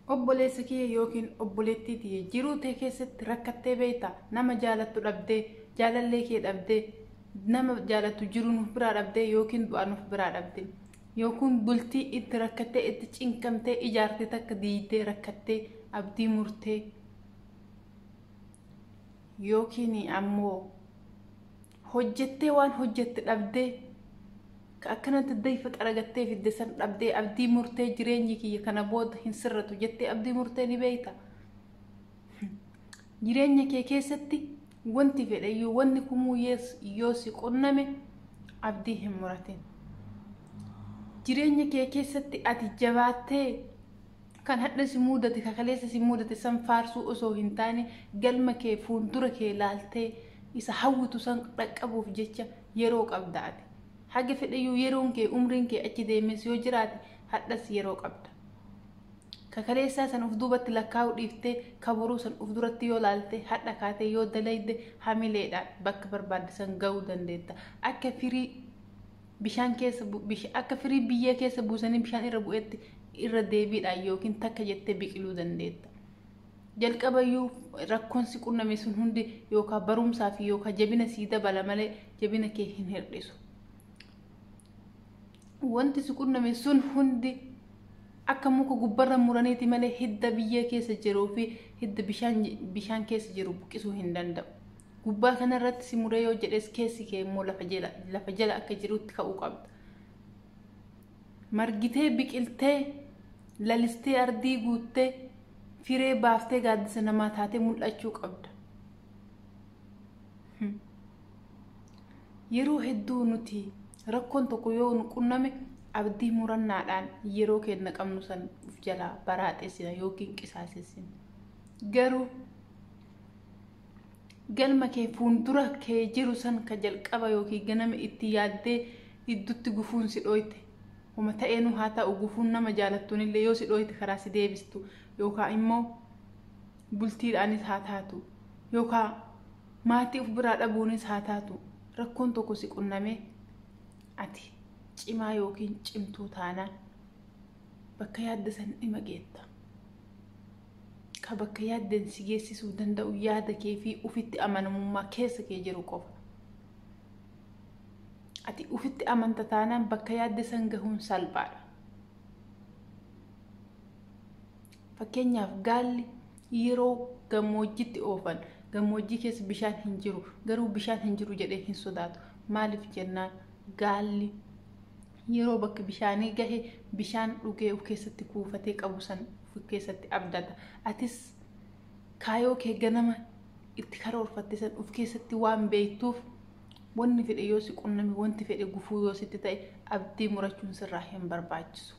Obboleessa kiyya yookiin obboleettii tiyya, jiruu tee keessatti rakkattee beektaa? Nama jaalattu dhabdee, jaalallee kee dhabdee, nama jaalattu jiruu nuuf biraa dhabdee yookiin du'aa nuuf biraa dhabdee, yookiin bultii itti rakkattee itti cinqamtee ijaarte takka diigdee rakkattee abdii murtee, yookiin ammoo hojjettee waan hojjette dhabdee, ka akkanatti dayfa xaragattee fidde san dhabdee abdii murtee, jireenyi kiyya kana booda hin sirratu jettee abdii murtee ni beekta. Jireenya kee keessatti wanti fedheyyuu, wanni kumuu yoo si qunname, abdii hin muratin. Jireenya kee keessatti ati jabaattee kan hadha si mudate, kakaleessa si mudate san faarsuu osoo hin taane, galma kee fuuldura kee laaltee isa hawwitu san dhaqqabuuf jecha yeroo qabda ati. Haga fedheyyuu yeroon kee, umriin kee achi deemes yoo jiraate, hadhas yeroo qabda. Kakaleessaa san uf duubatti lakkaa'uu dhiiftee kaboruu san uf duratti yoo laalte, hadha kaatee yoo dalayde, hamileedhaan bakka barbaadde san gahuu dandeetta. Akka firii bishaan keessa, akka firii biyyee keessa buusanii bishaan irra bu'etti, irra deebiidhaan yookiin takka jettee biqiluu dandeetta. Jalqabayyuu rakkoon si qunname sun hundi yookaan barumsaa fi yookaan jabina sii dabala malee jabina kee hin hir'isu. Wanti si qunname sun hundi akka muka gubbarra muraniiti malee hidda biyyee keessa jiruu fi hidda bishaan keessa jiru buqqisuu hin danda'u. Gubbaa kanarratti si muree yoo jedhes, keessi kee immoo lafa jala akka jirutti ka'uu qabda. Margitee, biqiltee, lalistee, ardii guuttee, firee baaftee, gaaddisa namaa taatee mul'achuu qabda. Yeroo hedduu nuti rakkoon tokko yoo nu qunname, abdii murannaadhaan yeroo keenya qabnu san uf jalaa baraaxessina yookiin qisaasessina. Garuu galma kee fuuldura kee jiru san ka jalqaba yookiin ganama itti yaaddee iddutti gufuun si dhooyte, homa ta'eenuu haa ta'u, gufuun nama jaalattuun illee yoo si dhooyte karaa si deebistu, yookaan immoo bultiidhaanis haa taatu, yookaan maatii uf biraa dhabuunis haa taatu, rakkoon tokko si qunnamee ati cimaa yookiin cimtuu taanaan bakka yaadde san dhima geetta. Ka bakka yaaddeen si geessisuu danda'u yaada kee fi ufitti amanamummaa keessa kee jiru qofa. Ati ufitti amanta taanaan bakka yaadde san gahuun salphaadha. Fakkeenyaaf, gaalli yeroo gammoojjitti oofan, gammoojjii keessa bishaan hin jiru, garuu bishaan hin jiru jedhee hin sodaatu. Maaliif jennaan, gaalli yeroo bakka bishaanii gahe bishaan dhugee of keessatti kuufatee qabu san of keessatti abdata. Atis kaayoo kee ganama itti karoorfatte san of keessatti waan beektuuf, wanni fedhe yoo si qunname, wanti fedhe gufuu yoo sitti ta'e, abdii murachuun sirraa hin barbaachisu.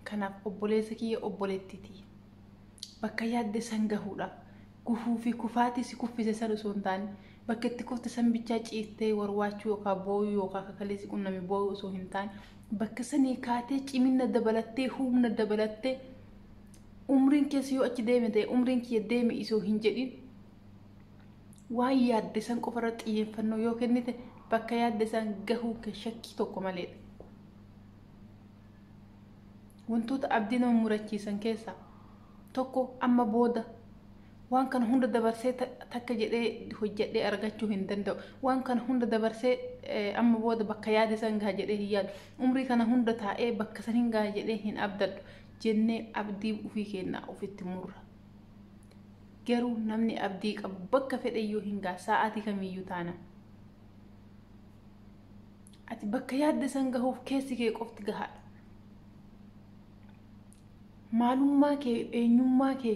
Kanaaf obboleessa kiyya, obboleettii tiyya, bakka yaadde san gahuudhaaf gufuu fi kufaatii si kuffise san osoo hin taane, bakka itti kufte san bichaa ciistee warwaachuu yookaan booyuu yookaan kakalee si qunname booyuu osoo hin taane, bakka sanii kaatee cimina dabalattee, humna dabalattee, umriin keessa yoo achi deeme ta'e umriin kiyya deeme isoo hin jedhin, waan yaadde san qofarra xiyyeeffannoo yoo kennite, bakka yaadde san gahuu kee shakkii tokko maleedha. Wantoota abdii nama murachiisan keessaa tokko, amma booda waan kana hunda dabarsee takka jedhee hojjedhee argachuu hin danda'u. Waan kana hunda dabarsee amma booda bakka yaade san gaha jedhee hin yaadu. Umrii kana hunda taa'ee bakka san hin gaha jedhee hin abdadhu jennee abdii ofii keenyaa ofitti murra. Garuu namni abdii qabu bakka fedheyyuu hin gaha, sa'aatii kamiyyuu taana. Ati bakka yaadde san gahuuf keessi kee qofti gahaadha. Maalummaa kee, eenyummaa kee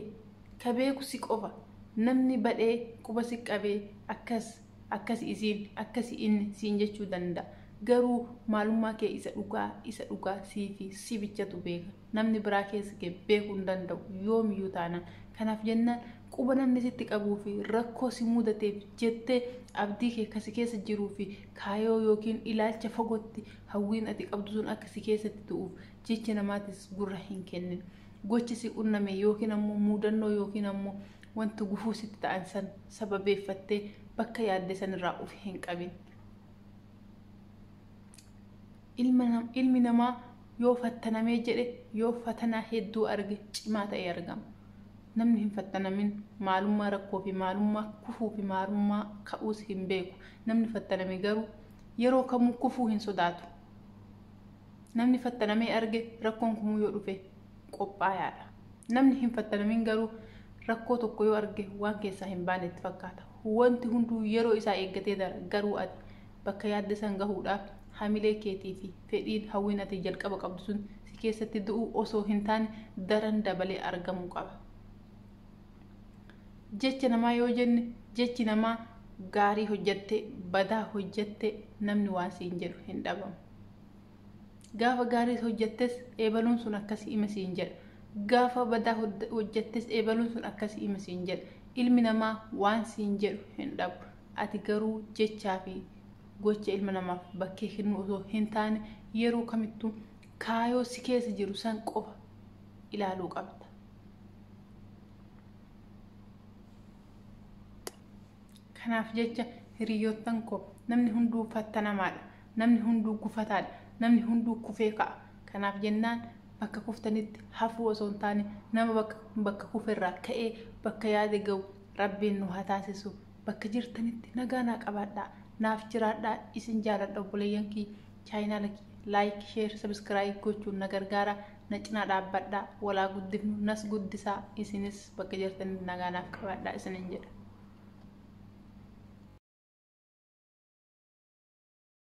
ka beeku si qofa. Namni badhee quba si qabee akkas akkas isiin, akkasi inni siin jechuu danda'a. Garuu maalummaa kee isa dhugaa sii fi si bichatu beeka. Namni biraa keessa kee beekuu hin danda'u yoomiyyuu taanaan. Kanaaf jennaan, quba namni sitti qabuu fi rakkoo si mudateef jettee abdii kee kasi keessa jiruu fi kaayoo yookiin ilaalcha fagootti hawwiin ati qabdu sun akka si keessatti du'uuf jecha namaatis gurra hin kennin. Gochi si qunname yookiin ammoo muudannoo yookiin ammoo wanti gufuu sitti ta'an san sababeeffattee bakka yaadde sanirraa of hin qabin. Ilmi namaa Yoo fattanamee jedhe, yoo fatanaa hedduu arge, cimaa ta'ee argama. Namni hin fattanamin maalummaa rakkoo fi maalummaa kufuu fi maalummaa ka'uus hin beeku. Namni fattaname garuu yeroo kamuu kufuu hin sodaatu. Namni fattanamee arge rakkoon kamuu yoo dhufe qophaayaadha. Namni hin fattanamin garuu rakkoo tokko yoo arge waan keessaa hin baane itti fakkaata. Wanti hunduu yeroo isaa eeggatee dara. Garuu ati bakka yaadde san gahuudhaaf hamilee keetii fi fedhiin hawwiin ati jalqaba qabdu sun si keessatti du'uu osoo hin taane daran dabalee argamuu qaba. Jecha namaa yoo jenne, jechi namaa gaarii hojjatte badaa hojjatte namni waan siin jedhu hin dhabamu. Gaafa gaarii hojjattes eebaluun sun akkasii ima siin jedha. Gaafa badaa hojjattes eebaluun sun akkasii ima siin jedha. Ilmi namaa waan siin jedhu hin dhabu. Ati garuu jechaa fi gocha ilma namaaf bakkee kennuu osoo hin taane yeroo kamittuu kaayoo si keessa jiru san qofa ilaaluu qabda. Kanaaf jecha hiriyoottan koo, namni hunduu fattanamaadha. Namni hunduu gufataadha. Namni hunduu kufee ka'a. Kanaaf jennaan bakka kuftanitti hafuu osoo hin taane nama bakka kuferraa ka'ee bakka yaade ga'u Rabbiin nu haa taasisu. Bakka jirtanitti nagaa naa qabaadhaa. Naaf jiraadhaa, isin jaaladha obboleeyyan kiyya. Chaayinaala kiyya like, share, subscribe gochuun na gargaara. Na cinaa dhaabbadhaa. Walaa guddifnu, nas guddisaa, isinis bakka jirtanitti nagaa naaf qabaadhaa isinin jedha.